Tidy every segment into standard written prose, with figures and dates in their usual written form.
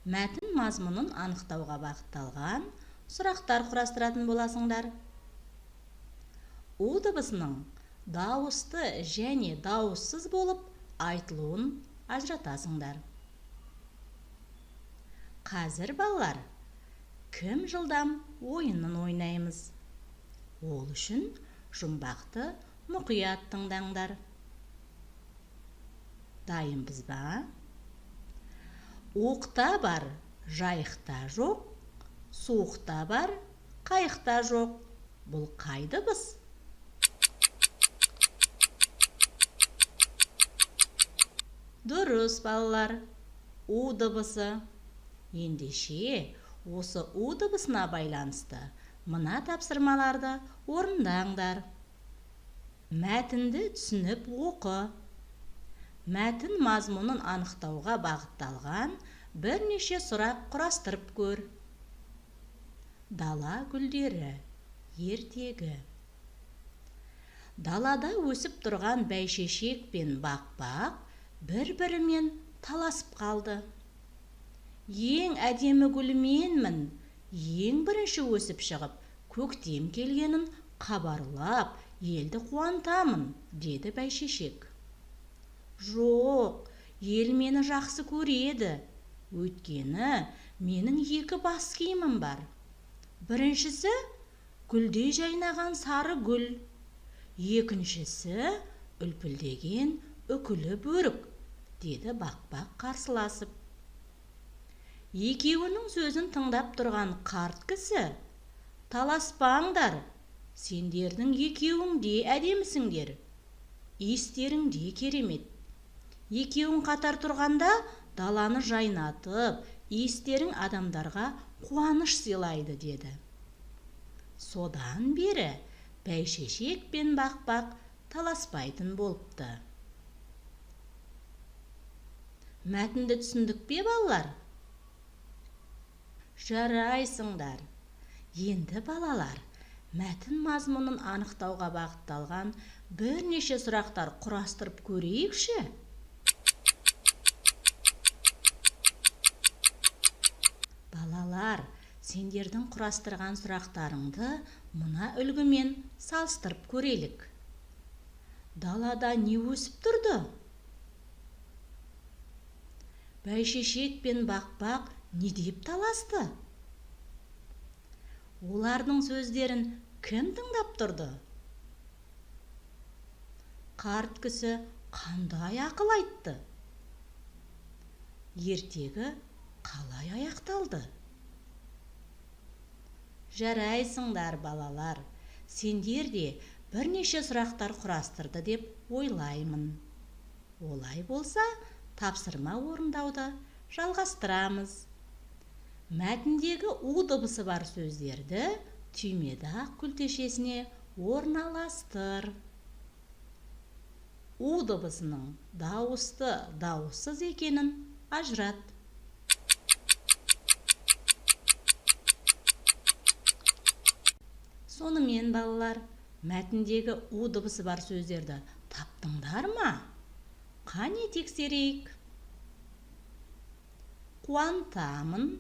Мәтін мазмұнын анықтауға бағытталған сұрақтар құрастыратын боласыңдар. У дыбысының дауысты және дауыссыз болып айтылуын ажыратасыңдар. Қазір, балалар, кім жылдам ойынын ойнаймыз. Ол үшін жұмбақты мұқият тыңдаңдар. Дайынбыз ба? Уықта бар, жайықта жоқ, суықта бар, қайықта жоқ. Бұл қай дыбыс? Дұрыс, балалар, у дыбысы. Ендеше, осы у дыбысына байланысты мына тапсырмаларды орындаңдар. Мәтінді түсініп оқы. Мәтін мазмұнын анықтауға бағытталған бірнеше сұрақ құрастырып көр. Дала гүлдері ертегі. Далада өсіп тұрған бәйшешек пен бақбақ бір-бірімен таласып қалды. Ең әдемі гүл менмін, ең бірінші өсіп шығып, көктем келгенін хабарлап, елді қуантамын, деді бәйшешек. Жоқ, ел мені жақсы көреді, өйткені менің екі бас киімім бар. Біріншісі гүлдей жайнаған сары гүл, екіншісі үлпілдеген үкілі бөрік, деді бақбақ қарсыласып. Екеуінің сөзін тыңдап тұрған қарт кісі, таласпаңдар, сендердің екеуің де әдемісіңдер, иістерің де керемет. Екеуің қатар тұрғанда даланы жайнатып, иістерің адамдарға қуаныш сыйлайды, деді. Содан бері бәйшешек пен бақбақ таласпайтын болыпты. Мәтінді түсіндік пе, балалар? Жарайсыңдар. Енді, балалар, мәтін мазмұнын анықтауға бағытталған бірнеше сұрақтар құрастырып көрейікші. Балалар, сендердің құрастырған сұрақтарыңды мына үлгімен салыстырып көрелік. Далада не өсіп тұрды? Бәйшешек пен бақбақ не деп таласты? Олардың сөздерін кім тыңдап тұрды? Қарт кісі қандай ақыл айтты? Ертегі қалай аяқталды? Жарайсыңдар, балалар, сендер де бірнеше сұрақтар құрастырды деп ойлаймын. Олай болса, тапсырма орындауды жалғастырамыз. Мәтіндегі у дыбысы бар сөздерді түймедақ күлтешесіне орналастыр. У дыбысының дауысты дауыссыз екенін ажырат. Сонымен, балалар, мәтіндегі у дыбысы бар сөздерді таптыңдар ма? Қане тексерейік. Қуантамын,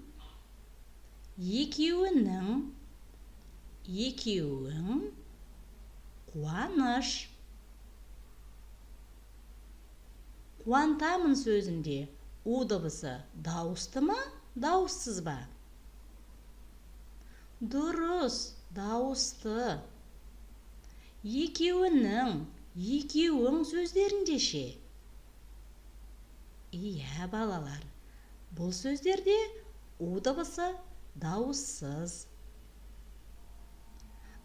екеуінің, екеуің, қуаныш. Қуантамын сөзінде у дыбысы дауысты ма, дауыссыз ба? Дұрыс, дауысты. Екеуінің, екеуің сөздерінде ше? Иә, балалар, бұл сөздерде у дыбысы дауыссыз.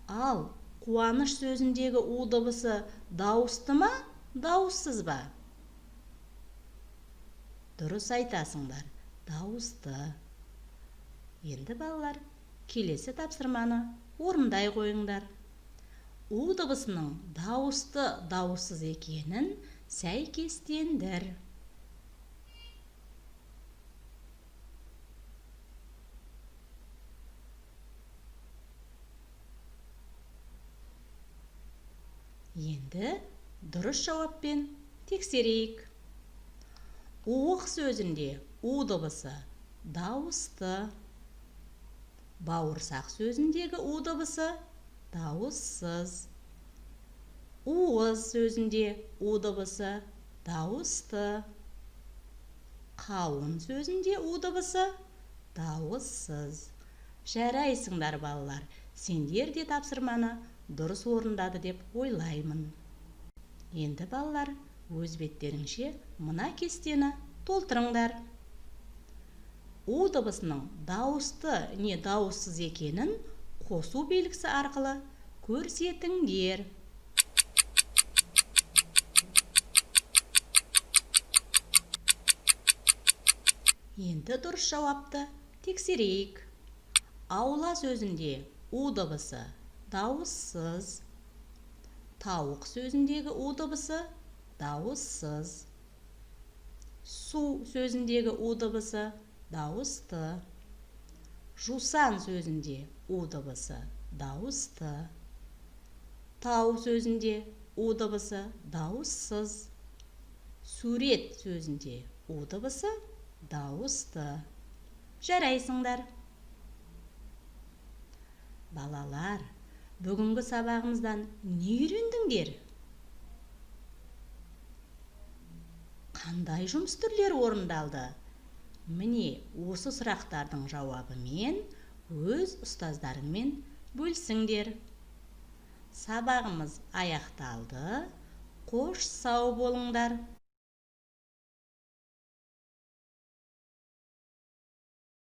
Ал қуаныш сөзіндегі у дыбысы дауысты ма, дауыссыз ба? Дұрыс айтасыңдар, дауысты. Енді, балалар, келесі тапсырманы орындай қойыңдар. У дыбысының дауысты дауыссыз екенін сәйкестендір. Енді дұрыс жауаппен тексерейік. Уық сөзінде у дыбысы дауысты. Бауырсақ сөзіндегі у дыбысы дауыссыз. Уыз сөзінде у дыбысы дауысты. Қауын сөзінде у дыбысы дауыссыз. Жарайсыңдар, балалар, сендер де тапсырманы дұрыс орындады деп ойлаймын. Енді, балалар, өз беттеріңше мына кестені толтырыңдар. У дыбысының дауысты не дауыссыз екенін қосу белгісі арқылы көрсетіңдер. Енді дұрыс жауапты тексерейік. Аула сөзінде у дыбысы дауыссыз. Тауық сөзіндегі у дыбысы дауыссыз. Су сөзіндегі у дыбысы дауысты. Жусан сөзінде у дыбысы дауысты. Тау сөзінде у дыбысы дауыссыз. Сурет сөзінде у дыбысы дауысты. Жарайсыңдар. Балалар, бүгінгі сабағымыздан не үйрендіңдер? Қандай жұмыс түрлері орындалды? Міне, осы сұрақтардың жауабымен өз ұстаздарыңмен бөлісіңдер. Сабағымыз аяқталды. Қош, сау болыңдар.